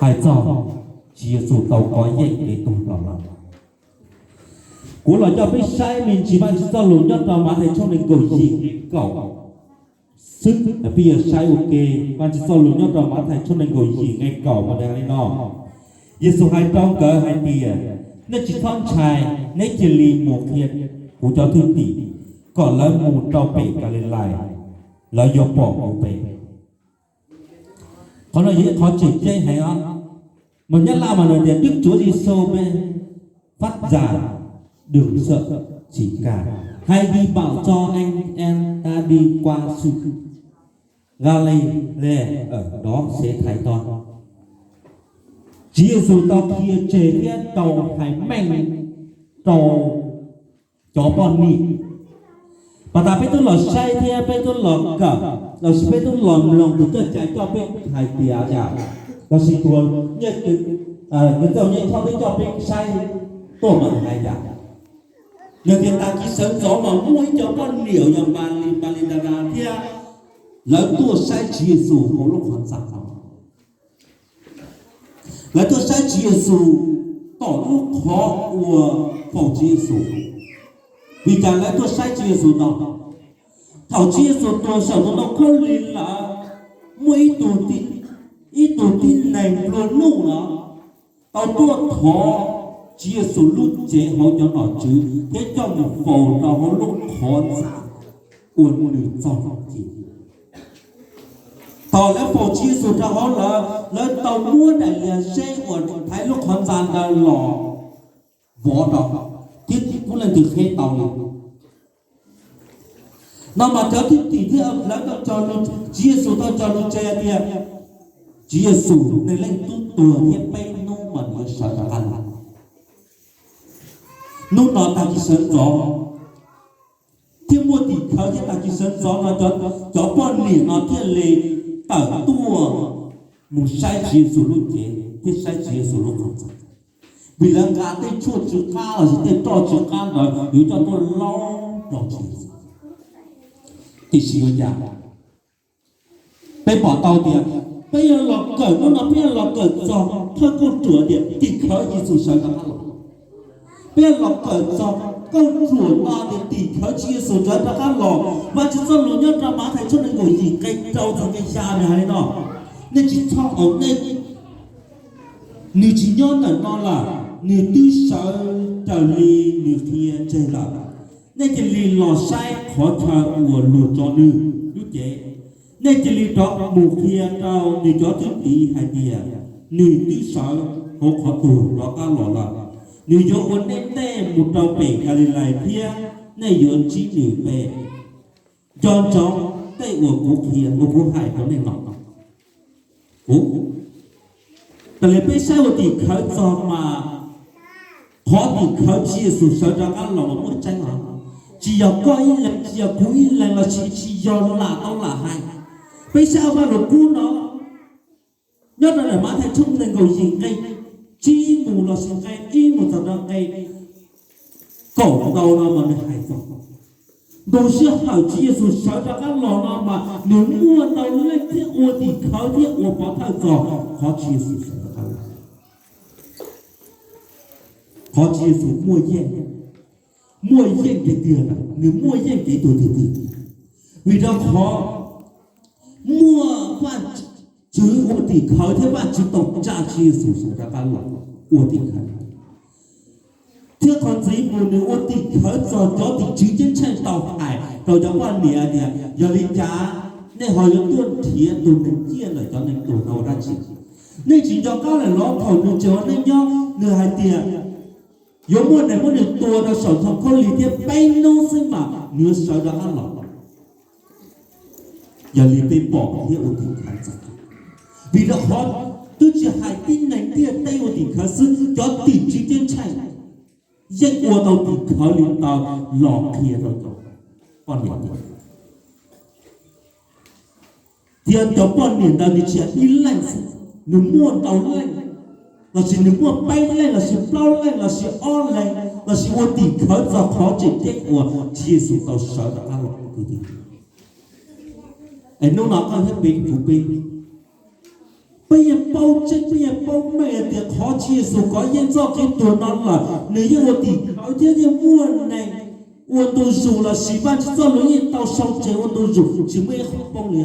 Hais txog Tswv Yexus tau kov yeej kev tuag los lawm. Kuv los coj peb saib me ntsis Vajtswv txoj lus nyob rau Mathais tshooj nees nkaum yim nqe kaum xwb. Peb yuav saib ua ke Vajtswv txoj lus nyob rau Mathais tshooj nees nkaum yim nqe kaum mas hais li no: Yexus hais rau nkawd hais tias, nej tsis txhob ntshai, neb cia li mus qhia kuv cov thwj tim kom lawv mus rau pem Kalilais, lawv yuav pom kuv pem. Qhov no yog ib qhov tseem ceeb heev os. Mas Nyab Laj mas nws tias Đức Chúa Giêsu mới phát ra đường sợ chỉ cả, hãy đi bảo cho anh em ta đi qua xứ Galilê ở đó sẽ thấy tôi. Tswv Yexus tau qhia tseg thiab tau hais meej rau cov poj niam. Pas tas peb twb los saib thiab peb twb los kawm lossis peb twb los mloog tus coj cai coj peb hais tias cas, lossis tus nyiaj, nws txawj nyiaj txhob twb coj peb saib tuaj mas hais tias, yog tias tag kis sawv ntxov mas muaj ib co poj niam yog Npalis, Npalis Das Das thiab, lawv tuaj saib Tswv Yexus hauv lub qhov ntxa no. Lawv tuaj saib Tswv Yexus tom lub qhov uas faus Tswv Yexus. Vim cas lawv tuaj saib Tswv Yexus no? Thaum Tswv Yexus tuag saum tus ntoo khaub lig lawm, muaj ib tug tib, ib tug tib neeg nplua nuj no tau tuaj thov Tswv Yexus lub cev hauv cov nom tswv thiab coj mus faus rau hauv lub qhov ntxa uas nws txoj hau kev. Thaum lawv faus Tswv Yexus rau hauv lawm, lawv tau muab daim lias zeb uas thaiv lub qhov ntxa ntawd los vov rau, thiab tib tug leej twg qheb tau li. No mas cov thwj tim thiab lawv tau, Tswv Yexus tau cog lus tseg tias, Tswv Yexus, nej leej tub tuag thiab peb hnub mas nws yuav sawv rov qab los. Hnub no tag kis sawv ntxov thiab muaj tim khawv thiab tag kis sawv ntxov no cov, cov poj niam no thiaj li tawm tuaj mus saib Tswv Yexus lub cev thiab saib Tswv Yexus lub qhov ntxa. Vim lawv nqa tej tshuaj tsw qab lossis tej roj tsw qab ntawd yuav coj tuaj laub rau Tswv Yexus. Tiam sis ua cas peb pom tau tias peb yuav los kawm hnub no, peb yuav los kawm txog thawj kauj ruam tias tim khawv Yexus sawv rov qab los. Peb yuav los kawm txog kauj ruam no tias tim khawv Tswv Yexus sawv rov qab los. Vajtswv txoj lus nyob rau Mathais tshooj nees nkaum yim nqe rau txog nqe xya nws hais li no: Nej tsis txhob, nej, nws tsis nyob ntawm no lawm, nws twb sawv raws li nws qhia tseg lawm. Nej cia li los saib qhov chaw uas luag tso nws lub cev. Nej cia li rov mus qhia rau nws cov thwj tim hais tias, nws twb sawv hauv qhov tuag rov qab los lawm. Nws yuav ua nej ntej mus rau pem Kalilais thiab nej yuav ntsib nws pem. Nco ntsoov tej uas kuv qhia, uas kuv hais rau nej no. Kuv, raws li peb saib ua tim khawv txog mas, qhov tim khawv Tswv Yexus sawv rov qab los mas muaj tseeb os. Tsis yog koj ib leeg, tsis yog kuv ib leeg lossis tsis yog lam tau lam hais. Peb saib Vajluskub no nyob rau ntawm Mathais tshooj nees nkaum yim nqe tsib mus lossis nqe ib mus txog rau nqe kaum ntau no mas nws hais txog ntu sij hawm Tswv Yexus sawv rov qab los no mas nws muaj ntau leej thiab ua tim khawv thiab ua pov thawj txog qhov Tswv Yexus sawv rov qab los. Qhov Tswv Yexus muaj yeej, muaj yeej tiag tiag, nws muaj yeej kev tuag tiag tiag. Vim rau qhov muaj Vajtswv ua tim khawv thiab Vajtswv tau tsa Tswv Yexus sawv rov qab los ua tim khawv. Thiab qhov ntxiv mus nws ua tim khawv txog cov tim tswv ceeb tsheej tau hais rau cov poj niam tias, yog li cas nej ho yuav tuaj nrhiav tus neeg ciaj ntawm cov neeg tuag no ua dab tsi? Nej tsis nco qab lawm los thaum nws tseem ua neej nyob nws hais tias yuav muaj neeg muab nws tua rau saum ntoo khaub lig thiab peb hnub xwb mas nws yuav sawv rov qab los. Yog li peb pom thiab ua tim khawv txog, vim rau qhov twb tsis hais tib neeg ntiaj teb ua tim khawv xwb, cov tim tswv ceeb tsheej yeej ua tau tim khawv li ntawd los qhia rau cov poj niam. Thiab cov poj niam ntawd nws tsis yog ib leeg xwb, nws muaj ntau leej, lossis nws muaj peb leej lossis plaub leej lossis ob leeg lossis ua tim khawv txog qhov tseem ceeb uas Tswv Yexus tau sawv rov qab los tiag tiag. Es hnub no koj thiab peb, kuv peb, Peb yeej paub tseeb, peb yeej paub meej hais tias qhov tsis Yexus kov yeej txoj kev tuag no lawm, nws yeej ua tim khawv thiab yeej muaj neeg ua ntu zus los sis Vajtswv txoj lus yeej tau sau tseg ua ntu zus, tsis muaj ib qho poob li.